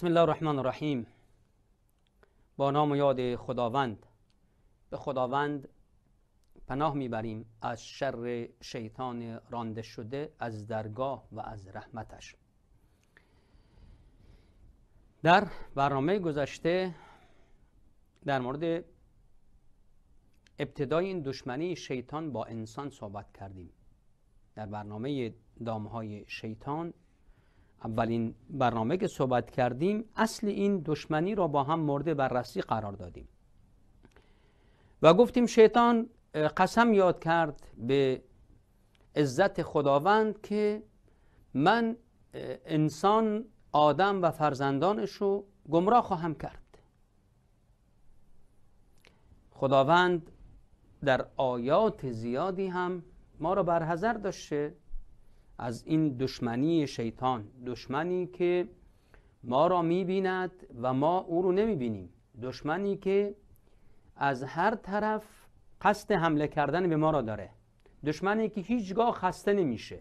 بسم الله الرحمن الرحیم. با نام و یاد خداوند. به خداوند پناه میبریم از شر شیطان رانده شده از درگاه و از رحمتش. در برنامه گذشته در مورد ابتدای این دشمنی شیطان با انسان صحبت کردیم. در برنامه دامهای شیطان، اولین برنامه که صحبت کردیم، اصل این دشمنی را با هم مورد بررسی قرار دادیم و گفتیم شیطان قسم یاد کرد به عزت خداوند که من انسان، آدم و فرزندانش رو گمراه خواهم کرد. خداوند در آیات زیادی هم ما را برحذر داشته از این دشمنی شیطان، دشمنی که ما را میبیند و ما او رو نمیبینیم، دشمنی که از هر طرف قصد حمله کردن به ما را داره، دشمنی که هیچگاه خسته نمیشه،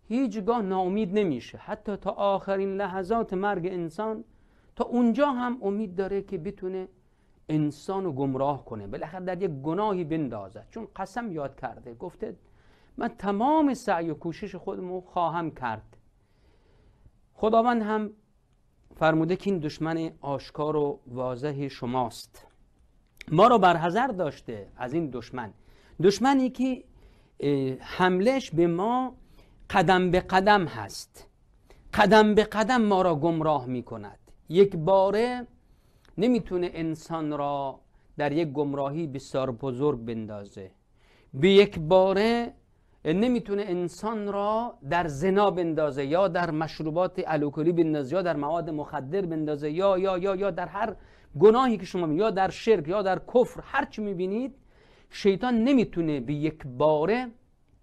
هیچگاه ناامید نمیشه، حتی تا آخرین لحظات مرگ انسان تا اونجا هم امید داره که بتونه انسان رو گمراه کنه، بالاخره در یک گناهی بندازد. چون قسم یاد کرده، گفته من تمام سعی و کوشش خودمو خواهم کرد. خداوند هم فرموده که این دشمن آشکار و واضح شماست. ما رو برحذر داشته از این دشمن، دشمنی که حملش به ما قدم به قدم هست، قدم به قدم ما را گمراه می کند. یک باره نمیتونه انسان را در یک گمراهی بسیار بزرگ بندازه، به یک باره نمیتونه انسان را در زنا بندازه یا در مشروبات الکلی بندازه یا در مواد مخدر بندازه یا یا یا یا در هر گناهی که شما یا در شرک یا در کفر، هر چی میبینید شیطان نمیتونه به یک باره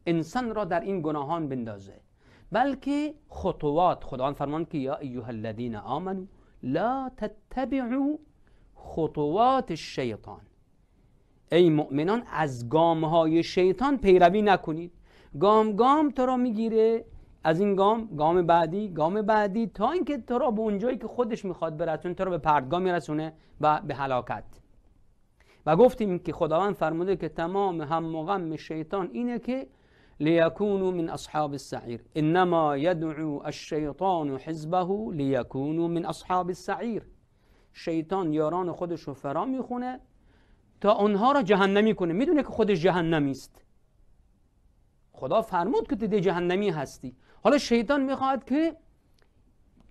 انسان را در این گناهان بندازه، بلکه خطوات. خداوند فرمان که یا ایها الذین آمنوا لا تتبعوا خطوات الشیطان، ای مؤمنان از گامهای شیطان پیروی نکنید. گام گام تو را میگیره، از این گام گام بعدی گام بعدی، تا اینکه تو را به اونجایی که خودش میخواد برسونه، تو را به پرتگاه میرسونه و به هلاکت. و گفتیم که خداوند فرموده که تمام هم و غم شیطان اینه که لیکونوا من اصحاب السعیر، انما یدعو الشیطان حزبه لیکونوا من اصحاب السعیر. شیطان یاران خودش رو فرا میخونه تا اونها را جهنمی کنه. میدونه که خودش جهنمی است، خدا فرمود که تو جهنمی هستی. حالا شیطان میخواد که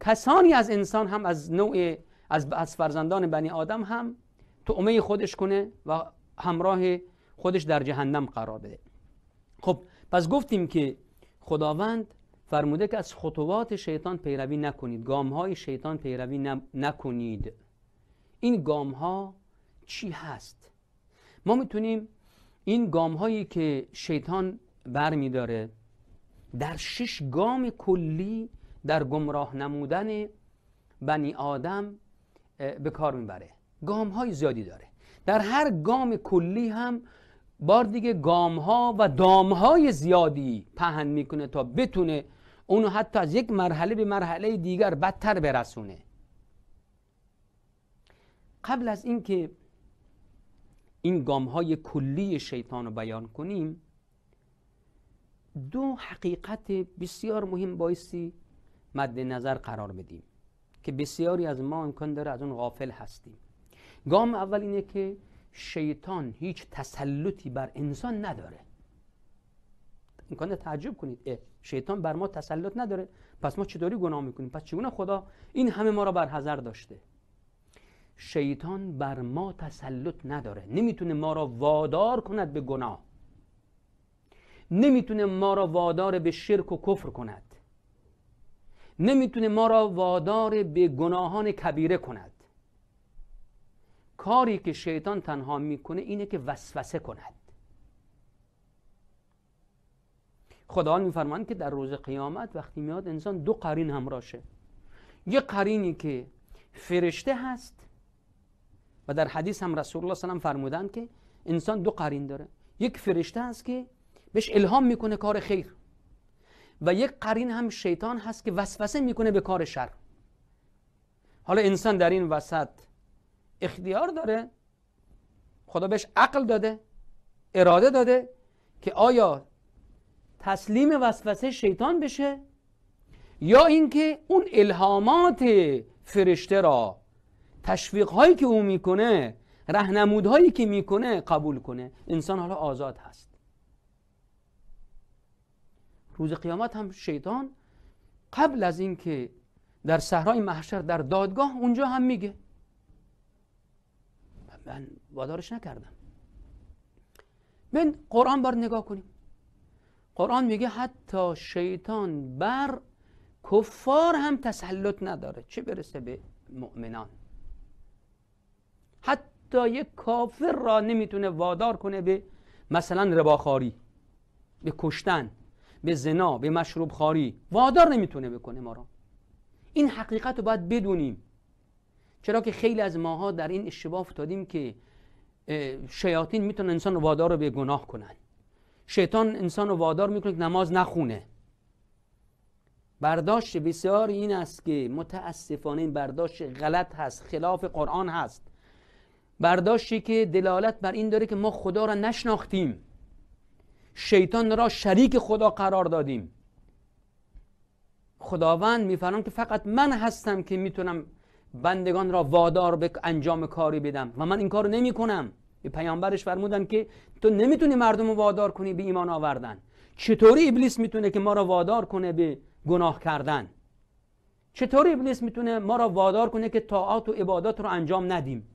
کسانی از انسان هم از نوع از فرزندان بنی آدم هم طعمه خودش کنه و همراه خودش در جهنم قرار بده. خب پس گفتیم که خداوند فرموده که از خطوات شیطان پیروی نکنید، گامهای شیطان پیروی نکنید. این گامها چی هست؟ ما میتونیم این گامهایی که شیطان برمی داره در 6 گام کلی در گمراه نمودن بنی آدم به کار میبره. گام های زیادی داره، در هر گام کلی هم بار دیگه گام ها و دام های زیادی پهن میکنه تا بتونه اونو حتی از یک مرحله به مرحله دیگر بدتر برسونه. قبل از اینکه این گام های کلی شیطان رو بیان کنیم، دو حقیقت بسیار مهم بایستی مد نظر قرار بدیم که بسیاری از ما امکان داره از اون غافل هستیم. گام اول اینه که شیطان هیچ تسلطی بر انسان نداره. امکان داره تعجب کنید، شیطان بر ما تسلط نداره، پس ما چطوری گناه میکنیم؟ پس چگونه خدا این همه ما را بر حذر داشته؟ شیطان بر ما تسلط نداره، نمیتونه ما را وادار کند به گناه، نمیتونه ما را وادار به شرک و کفر کند، نمیتونه ما را وادار به گناهان کبیره کند. کاری که شیطان تنها میکنه اینه که وسوسه کند. خداوند میفرماند که در روز قیامت وقتی میاد انسان دو قرین همراهشه، یه قرینی که فرشته هست و در حدیث هم رسول الله صلی الله علیه و سلم فرمودند که انسان دو قرین داره، یک فرشته هست که بهش الهام میکنه کار خیر و یک قرین هم شیطان هست که وسوسه میکنه به کار شر. حالا انسان در این وسط اختیار داره، خدا بهش عقل داده، اراده داده که آیا تسلیم وسوسه شیطان بشه یا اینکه اون الهامات فرشته را، تشویق هایی که او میکنه، رهنمودهایی که میکنه قبول کنه. انسان حالا آزاد هست. روز قیامت هم شیطان قبل از اینکه در صحرای محشر در دادگاه اونجا هم میگه من وادارش نکردم. من قرآن بار نگاه کنیم، قرآن میگه حتی شیطان بر کفار هم تسلط نداره، چه برسه به مؤمنان. حتی یک کافر را نمیتونه وادار کنه به مثلا رباخواری، به کشتن، به زنا، به مشروب خواری، وادار نمیتونه بکنه ما را. این حقیقت رو باید بدونیم، چرا که خیلی از ماها در این اشتباه افتادیم که شیاطین میتونن انسان رو وادار رو به گناه کنن. شیطان انسان رو وادار میکنه که نماز نخونه. برداشت بسیار این است که متاسفانه این برداشت غلط هست، خلاف قرآن هست. برداشتی که دلالت بر این داره که ما خدا را نشناختیم، شیطان را شریک خدا قرار دادیم. خداوند میفرماید که فقط من هستم که میتونم بندگان را وادار به انجام کاری بدم و من این کارو نمی کنم. به پیامبرش فرمودن که تو نمیتونی مردم رو وادار کنی به ایمان آوردن. چطوری ابلیس میتونه که ما را وادار کنه به گناه کردن؟ چطوری ابلیس میتونه ما را وادار کنه که طاعات و عبادات رو انجام ندیم؟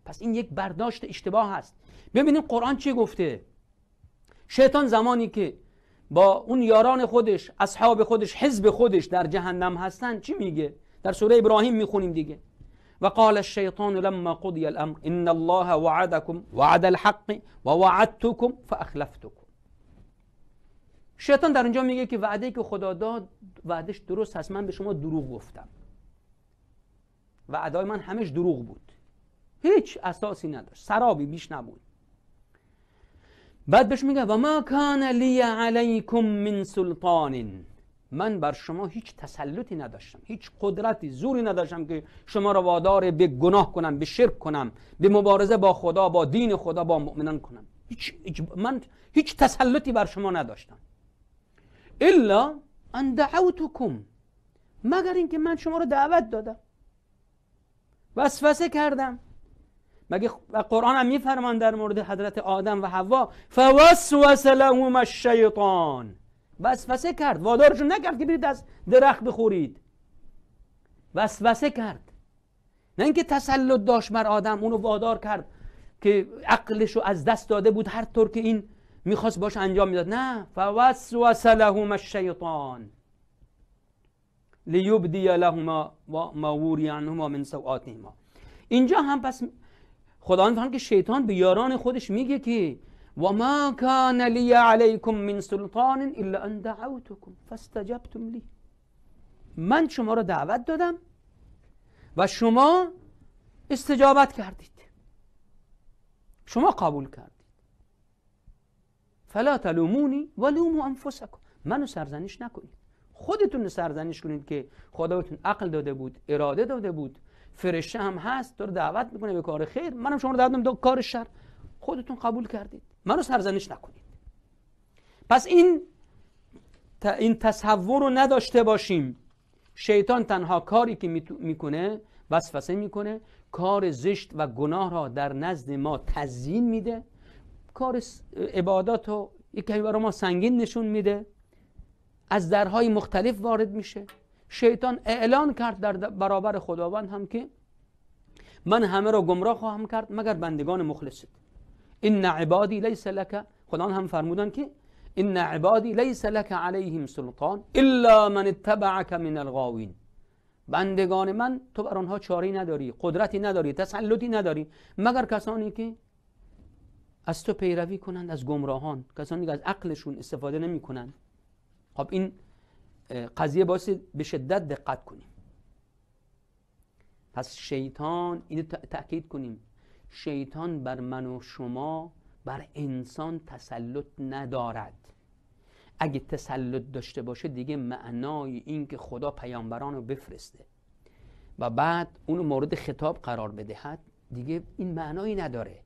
پس این یک برداشت اشتباه هست. ببینیم قرآن چی گفته. شیطان زمانی که با اون یاران خودش، اصحاب خودش، حزب خودش در جهنم هستن چی میگه؟ در سوره ابراهیم میخونیم دیگه. و قال الشیطان لما قضی الامر ان الله وعدكم وعد الحق ووعدتكم فاخلفتكم. شیطان در اینجا میگه که وعده که خدا داد وعدش درست هست، من به شما دروغ گفتم، وعدای من همش دروغ بود، هیچ اساسی نداشت، سرابی بیش نبود. بعد بهش میگه و ما کان لی علیکم من سلطان، من بر شما هیچ تسلطی نداشتم، هیچ قدرتی، زوری نداشتم که شما را وادار به گناه کنم، به شرک کنم، به مبارزه با خدا، با دین خدا، با مؤمنان کنم. من هیچ تسلطی بر شما نداشتم. الا ان دعوتکم، مگر اینکه من شما را دعوت دادم، وسوسه کردم. مگه قرآن هم میفرمان در مورد حضرت آدم و حوا فوسوس لهما الشیطان، وسوسه کرد، وادارشون نکرد که برید از درخت بخورید، وسوسه کرد. نه اینکه تسلط داشت بر آدم، اونو وادار کرد که عقلشو از دست داده بود، هر طور که این میخواست باش انجام میداد. نه، فوسوس لهما الشیطان لیبدی لهما ما وری عنهما من سوآتهما. اینجا هم پس خداوند فرمود که شیطان به یاران خودش میگه که و ما کان لی علیکم من سلطان الا ان دعوتکم فاستجبتم لی، من شما را دعوت دادم و شما استجابت کردید، شما قبول کردید. فلا تلومونی ولوموا انفسکم، منو سرزنش نکنید، خودتون سرزنش کنید که خدا بهتون عقل داده بود، اراده داده بود، فرشته هم هست تو رو دعوت میکنه به کار خیر، منم شما رو دعوت میکنم به کار شر، خودتون قبول کردید، منو سرزنش نکنید. پس این تصور رو نداشته باشیم. شیطان تنها کاری که میکنه وسوسه میکنه، کار زشت و گناه را در نزد ما تزیین میده، کار عبادات رو یک کمی برای ما سنگین نشون میده، از درهای مختلف وارد میشه. شیطان اعلان کرد در برابر خداوند هم که من همه را گمراه خواهم کرد مگر بندگان مخلصت. ان عبادی لیس لک، خداوند هم فرمودن که ان عبادی لیس لک علیهم سلطان الا من اتبعک من الغاوین. بندگان من تو بر آنها چاری نداری، قدرتی نداری، تسلطی نداری، مگر کسانی که از تو پیروی کنند، از گمراهان، کسانی که از عقلشون استفاده نمی کنند. خب این قضیه باعث به شدت دقت کنیم. پس شیطان، اینو تأکید کنیم، شیطان بر من و شما، بر انسان تسلط ندارد. اگه تسلط داشته باشه دیگه معنای این که خدا پیامبران رو بفرسته، و بعد اونو مورد خطاب قرار بدهد، دیگه این معنایی نداره.